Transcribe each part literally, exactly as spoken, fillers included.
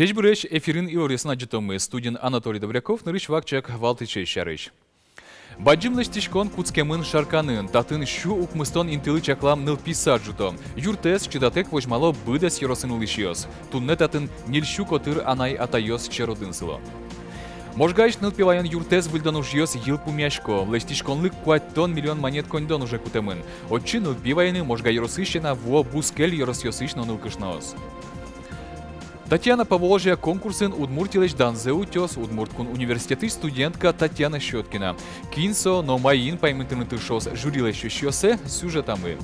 Ӟечбуресь! Эфирын «Иворъёс» но ӝытомы. Студиын Анатолий Добряков. Нырысь вакчияк валтӥсез сярысь. Бадӟым лэсьтӥськон кутскемын Шарканын. Татын сю укмыстон интылы чаклам нылпи сад ӝуто. Юртэз чидатэк возьмало быдэс ёросын улӥсьёс. Туннэ татын ньыль сю котыр анай-атайёс черодын сыло. Можгаысь нылпи ваён юртэз выльдон ужъёс йылпумъясько. Лэсьтӥськонлы куатьтон миллион манет коньдон уже кутэмын. Отчы нылпи вайыны Можга ёросысь сяна вуо бускель ёросъёсысь но нылкышноос. «Татьяна Поволжья» конкурсын Удмуртилэсь данзэ утёз Удмурт кун университетысь студентка Татьяна Щёткина. Кин со но маин паймытыны тыршоз жюрилэсь ӧсьёссэ, сюжетамы.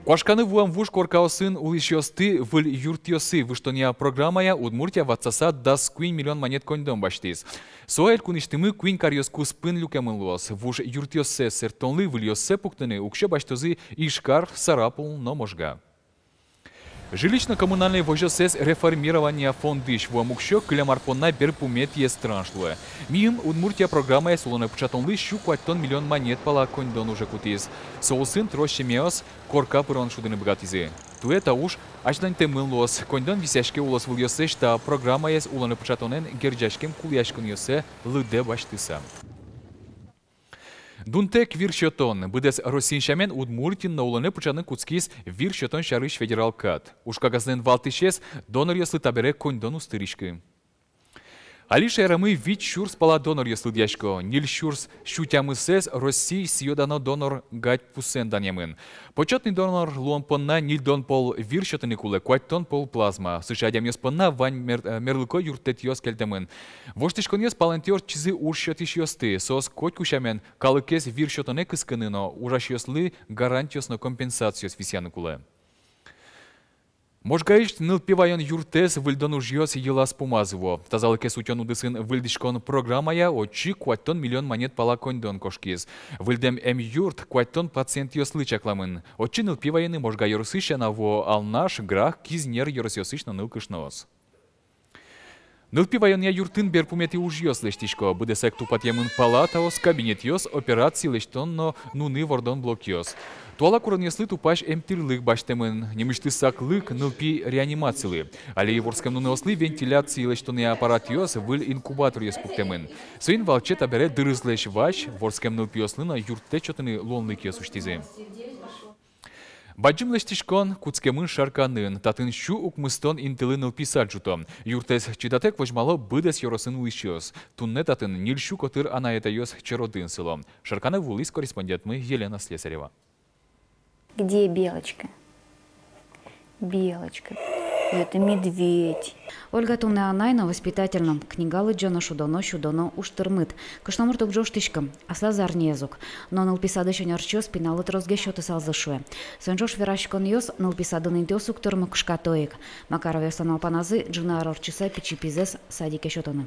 Куашканы вуэм вуж коркаосын улӥсьёсты выль юртъёсы выжтонъя программая Удмуртия ватсаса дас куинь миллион манет коньдон басьтӥз. Со элькунысьтымы куинь каръёс куспын люкемын луоз. Вуж юртъёссэс сэрттонлы выльёссэ пуктыны уксё басьтозы Ижкар, Сарапул но Можга. Жилищно-коммунальной возёсэз реформирования фондысь вуэм уксё кылем ар понна берпуметӥез транш луэ. Миым «Удмуртия» программаез улонэ пыӵатонлы сю куатьтон миллион манет пала коньдон уже кутӥз. Со улсын трос семьяос корка пырон шудыны быгатӥзы. Туэ та уж азьланьтэмын луоз. Коньдон висъяське улосвылъёслэсь та программаез улонэ пыӵатонэн герӟаськем кулэяськонъёссэ лыдэ басьтыса. Дунтэк вир сётон. Быдэс Россиын сямен Удмуртиын но улонэ пыӵаны кутскиз вир сётон сярысь федерал кат. Уж кагазлэн валтӥсез — доноръёслы табере коньдон уз тыриськы. Али шаерамы вить сюрс пала доноръёс лыдъясько. Ньыль сюрс сю тямысэз Россиысь сӥё-дано донор гадь пусэн данъямын. Почётный донор луон понна ньыльдон пол вир сётыны кулэ, куатьтон пол плазма. Сыӵе адямиос понна вань мер-, э, мерлыко юрттэтъёс кельтэмын. Воштӥськонъёс палэнтӥ ортчизы уж сётӥсьёсты. Соос котьку сямен калыкез вир сётонэ кыскыны но ужасьёслы гарантиос но компенсациос висъяны кулэ. Можгаысь нылпи ваён юртэз выльдон ужъёс йылаз-пумаз вуо. Тазалыкез утён удысын выльдӥськон программая отчы куатьтон миллион манет пала коньдон кошкиз. Выльдэм эмъюрт куатьтон пациентъёслы чакламын. Отчы нылпи вайыны Можга ёросысь сяна вуо Алнаш, Грах, Кизнер ёросъёсысь но нылкышноос. Нылпи ваёнъя юртын берпуметӥ ужъёс лэсьтӥсько. Быдэсак тупатъямын палатаос, кабинетъёс, операци лэсьтон но нуны вордон блокъёс. Туала куронъёслы тупась эмтӥрлык басьтэмын. Нимысьтыз саклык нылпи реанимацилы. Али вордскем нуныослы вентиляци лэсьтонъя аппаратъёс, выль инкубаторъёс пуктэмын. Соин валче табере дырызлэсь вазь вордскем нылпиослы но юрттэт сётыны луонлыкъёс усьтӥзы. Бадӟым лэсьтӥськон кутскемын Шарканын. Татын сю укмыстон интылы нылпи сад ӝуто. Юртэз чидатэк возьмало быдэс ёросын улӥсьёс. Туннэ татын ньыль сю котыр анай-атайёс черодын сыло. Шарканэ вуылӥз корреспондентмы Елена Слесарева. Где Белочка? Белочка. Это медведь. Ольга туннэ анай но, воспитатель но. Книга лыдӟоно, шудоно, сюдоно — уж тырмыт. Кышномурт уг ӝожтӥськы, аслаз зарниез ук. Но нылпи садысь ӧнерчиос пиналлы тросгес сётысалзы, шуэ. Соин ӵош вераськонъёс: нылпи садын интыос уг тырмы, кышкато ик. Макаровъёслэн малпаназы — ӝыны ар ортчыса пичи пизэс садике сётыны.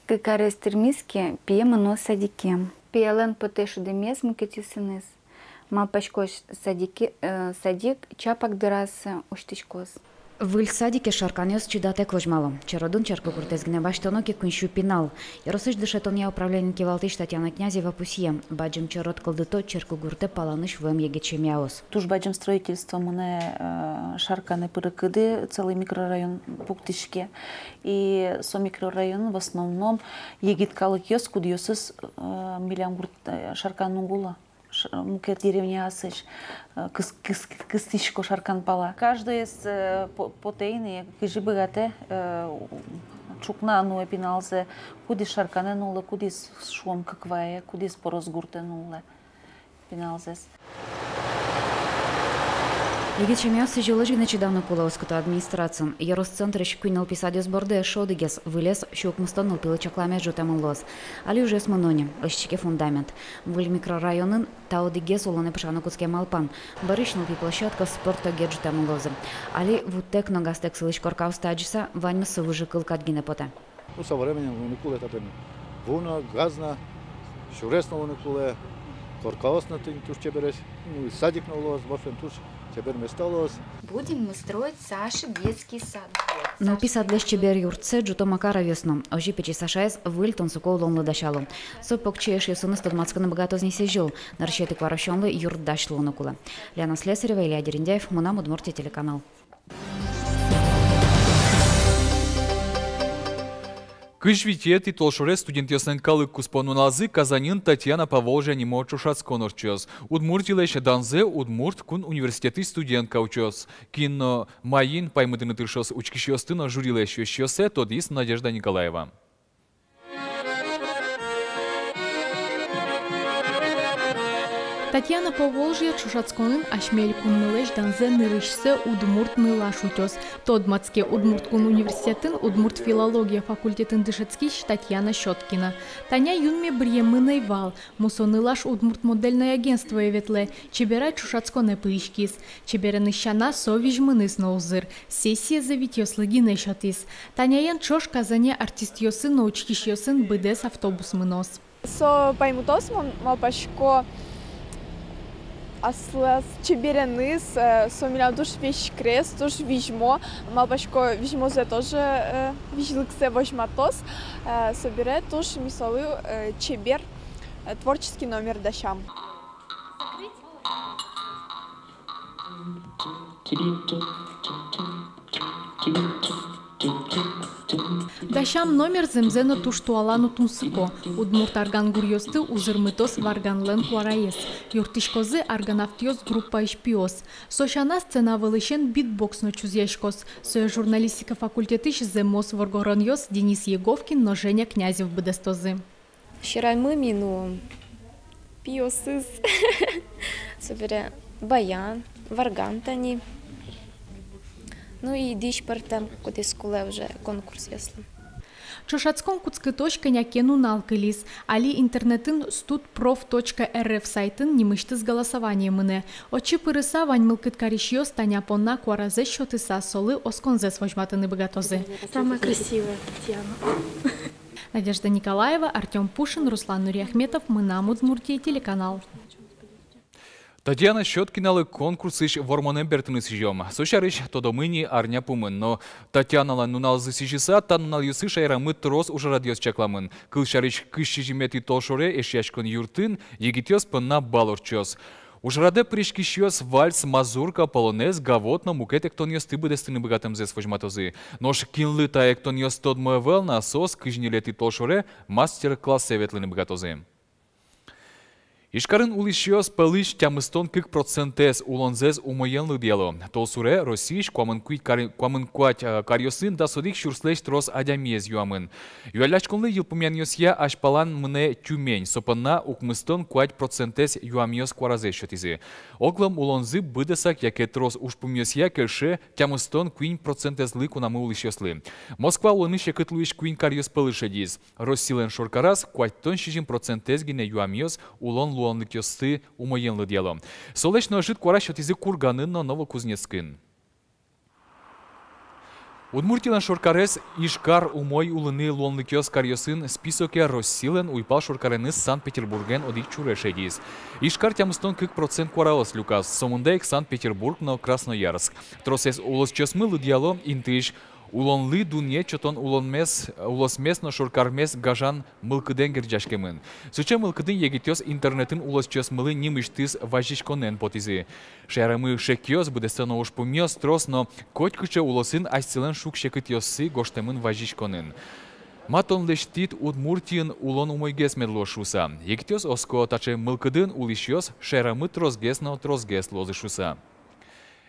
Кык арес тырмиз ке, пие мыноз садике. Пиелэн потэ шудэмез мукетъёсыныз. Малпасько, садике, э, садик чапак дыраз усьтӥськоз. Выль садике шарканъёс чидатэк возьмало. Черодын черкогуртэз гинэ басьтоно ке, куинь сю пинал. Ёросысь дышетонъя управлениын кивалтӥсь Татьяна Князева пусъе: бадӟым черод кылдыто черкогуртэ паланысь вуэм егит семьяос. Туж бадӟым строительство мынэ, э, Шарканэ пырыкыды, целый микрорайон пуктӥське. И со микрорайон в основном егит калыкъёс, кудъёсыз, э, милям гурт, э, Шарканын уг уло. Ш-, мукет деревняосысь, э, кыс-, кыс-, кыстӥсько Шаркан пала. Каждоез, э, по-, потэ ини, кызьы быгатэ, э, ӵукна нуэ пиналзэ, кудӥз Шарканэ нуллэ, кудӥз, шуом, Кыквае, кудӥз Поросгуртэ нуллэ пиналзэс. Егит семьяос сӥзьылозь гинэ чиданы кулэ, оскыто администрациын. Ёрос центрысь куинь нылпи садъёс борды эшшо одӥгез, вылез, сю укмыстон нылпилы чакламез ӝутэмын луоз. Али ужъёс мыно ни, лэсьтӥське фундамент. Выль микрорайонын та одӥгез улонэ пыӵаны кутскем малпан. Бӧрысь нылпи площадка, спорт огет ӝутэмын луозы. Али вутэк но газтэк сылӥсь коркаосты адӟыса, ваньмыз со выжыкыл кадь гинэ потэ. Ну, со временем луыны кулэ татын ву но, газ но, сюрес но луыны кулэ, коркаос но тӥни туж чебересь, ну, и садик но луоз, в общем, туж чебер места луоз. Будем мы строить Саше детский сад. Нылпи садлэсь чебер юртсэ ӝуто Макаровъёс но. Озьы пичи Сашаез выль тунсыко улонлы дасяло. Со покчи эшъёсыныз тодматскыны быгатоз ни сӥзьыл. Нырысетӥ куарусёнлы юрт дась луыны кулэ. Лена Слесарева, Илья Дерендяев, «Мынам Удмуртие» телеканал. Кызь витетӥ толшоре студентъёслэн калык куспо нуналзы Казаньын «Татьяна Поволжья» нимо ӵошатскон ортчоз. Удмуртилэсь данзэ Удмурт кун университетысь студентка утёз. Кин но маин паймытыны тыршоз учкисьёсты но жюрилэсь ёзчиоссэ, тодӥз Надежда Николаева. «Татьяна Поволжья» ӵошатсконын асьме элькунмылэсь данзэ нырысьсэ удмурт нылаш утёз. Тодматске, Удмурт кун университетын удмурт филология факультетын дышетскись Татьяна Щёткина. Таня юнме быръемын ӧй вал. Мусо нылаш удмурт модельной агентствое ветлэ, чеберай ӵошатсконэ пыриськиз. Чебереныз сяна, со визьмыныз но узыр. Сессиезэ витьёслы гинэ сётӥз. Таняен ӵош Казане артистъёсын но учкисьёсын быдэс автобус мыноз. Со паймытоз мон, малпасько, аслаз чебереныз, э, со милям туж веськрес, туж визьмо. Малпасько, визьмозэ тоже, э, визьлыксэ возьматоз. Э, собере туж ми солы, э, чебер, э, творческий номер дасям. Дасям номер зэмзэ но туж туала но тунсыко. Удмурт арган гуръёсты узырмытоз варганлэн куараез. Юрттӥськозы «Аргонавтъёс» группаысь пиос. Со сяна, сцена вылысен битбокс но чузъяськоз. Сое журналистика факультетысь зэмос воргоронъёс Денис Еговкин но Женя Князев быдэстозы. Сьӧраймы ми нуом пиосыз. Собере баян, варган тани. Ну и дӥсь пӧртэм, кудӥз кулэ уже конкурсъёслы. Ӵошатскон кутскытозь кӧня ке нунал кылиз. Али интернетын студпроф точка эр эф сайтын нимысьтыз голосование мынэ. Отчы пырыса, вань мылкыд карисьёс Таня понна куаразэс сётыса, солы осконзэс возьматыны быгатозы. Самая красивая Татьяна. Надежда Николаева, Артём Пушин, Руслан Нуриахметов, «Мынам Удмуртие» телеканал. Татьяна Щёткиналы конкурсысь вормонэн бертыны сӥзём. Со сярысь тодомы ини арня пумын. Но Татьяналэн нуналзы сӥзьыса, та нуналъёсы шаерамы трос ужрадъёс чакламын. Кылсярысь, кызь сизьыметӥ толшоре Эшъяськон юртын егитъёс понна бал ортчоз. Ужрадэ пыриськисьёс вальс, мазурка, полонез, гавот но мукет эктонъёсты быдэстыны быгатэмзэс возьматозы. Нош кинлы та эктонъёс тодмо ӧвӧл на, соос кызь ньылетӥ толшоре мастер-классэ ветлыны быгатозы. Ижкарын улӥсьёс пӧлысь тямыстон кык процентэз улонзэс умоен лыдъяло. Толсуре Россиысь куамын куать кар-, куамын куать, э, каръёсын дас одӥг сюрслэсь трос адямиез юамын. Юалляськонлы йылпумъянъёсъя азьпалан мынэ Тюмень, со понна укмыстон куать процентэз юамъёс куаразэс сётӥзы. Оглом улонзы быдэсак яке трос ужпумъёсъя кельше тямыстон куинь процентэзлы кунамы улӥсьёслы. Москва улыны секыт луись куинь каръёс пӧлы шедиз. Россилэн шоркараз куатьтон сизьым процентэз гинэ юамъёс улон луонлыкъёсты умоен лыдъяло. Солэсь но ӧжыт куара сётӥзы Курганын но Новокузнецкын. Удмуртилэн шоркарез Ижкар умой улыны луонлыкъёс каръёсын списоке Россилэн уйпал шоркареныз Санкт-Петербурген одӥг чуре шедиз. Ижкар тямыстон кык процент куараос люказ, сомында ик Санкт-Петербург но Красноярск. Тросэз улосчиосмы лыдъяло интыысь улонлы дунъет сётон улонмес, улосмес но шоркармес гажан мылкыдэн герӟаськемын. Сыӵе мылкыдын егитъёс интернетын улосчиосмылы нимысьтыз вазиськонэн потӥзы. Шаерамы шекъёс, быдэстоно ужпумъёс трос но котькыӵе улосын асьсэлэн шуг-секытъёссы гожтэмын вазиськонын. Ма тон лэсьтӥд Удмуртиын улон умойгес мед луоз шуыса. Егитъёс оско, таӵе мылкыдын улӥсьёс шаерамы тросгес но тросгес луозы шуыса.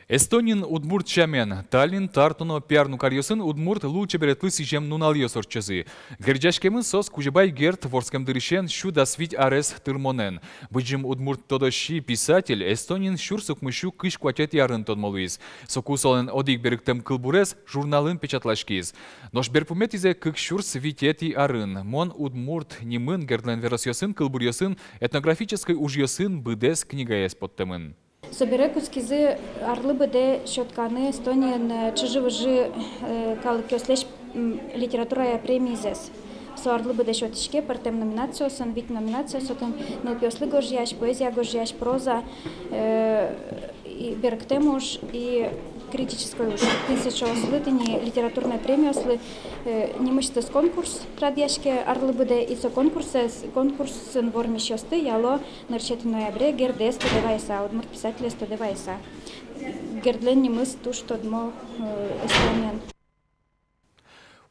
Эстониын удмурт сямен, Таллин, Тарту но Пярну каръёсын удмурт лулчеберетлы сӥзем нуналъёс ортчозы. Герӟаськемын соос Кузебай Герд вордскем дырысен сю дас вить арес тырмонэн. Быдӟым удмурт тодосчи, писатель Эстониын сюрс укмыссю кызь куатетӥ арын тодмо луиз. Соку солэн одӥг берыктэм кылбурез журналын печатласькиз. Нош берпуметӥзэ кык сюрс витетӥ арын «Мон удмурт» нимын Гердлэн веросъёсын, кылбуръёсын, этнографической ужъёсын быдэс книгаез поттэмын. Собере кутскизы арлы быдэ сётканы Эстониын, э, чыжы-выжы, э, калыкъёслэсь, м, литературая премизэс. Со арлы быдэ сётӥське пӧртэм номинациосын, вить номинациос отын: нылпиослы гожъясь, поэзия гожъясь, проза, э, и берыктэм уж, и критической уж. Тӥни сыӵеослы, тӥни литературной премиослы, э, нимысьтыз конкурс радъяське арлы быдэ, и со конкурсэз, конкурсын вормисьёсты яло нырысетӥ ноябре Гердэз тодэ вайыса, удмурт писателез тодэ вайыса. Гердлэн нимыз туж тодмо, э, Эстониын.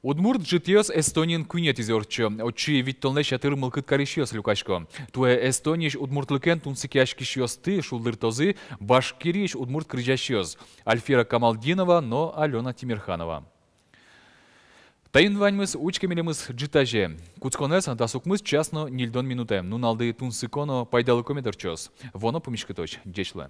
Удмурт ӝытъёс Эстониын куинетӥзэ ортчо. Отчы витьтонлэсь ятыр мылкыд карисьёс люкасько. Туэ Эстониысь удмуртлыкен тунсыкъяськисьёсты шулдыртозы Башкириысь удмурт крезьясьёс Альфира Камалдинова но Алёна Тимерханова. Таин ваньмыз. Учке милемыз ӝытазе. Кутсконэз дас укмыс час но ньыльдон минутэ. Нуналды тунсыко но пайдалыко мед ортчоз. Вуоно пумиськытозь. Ӟеч луэ.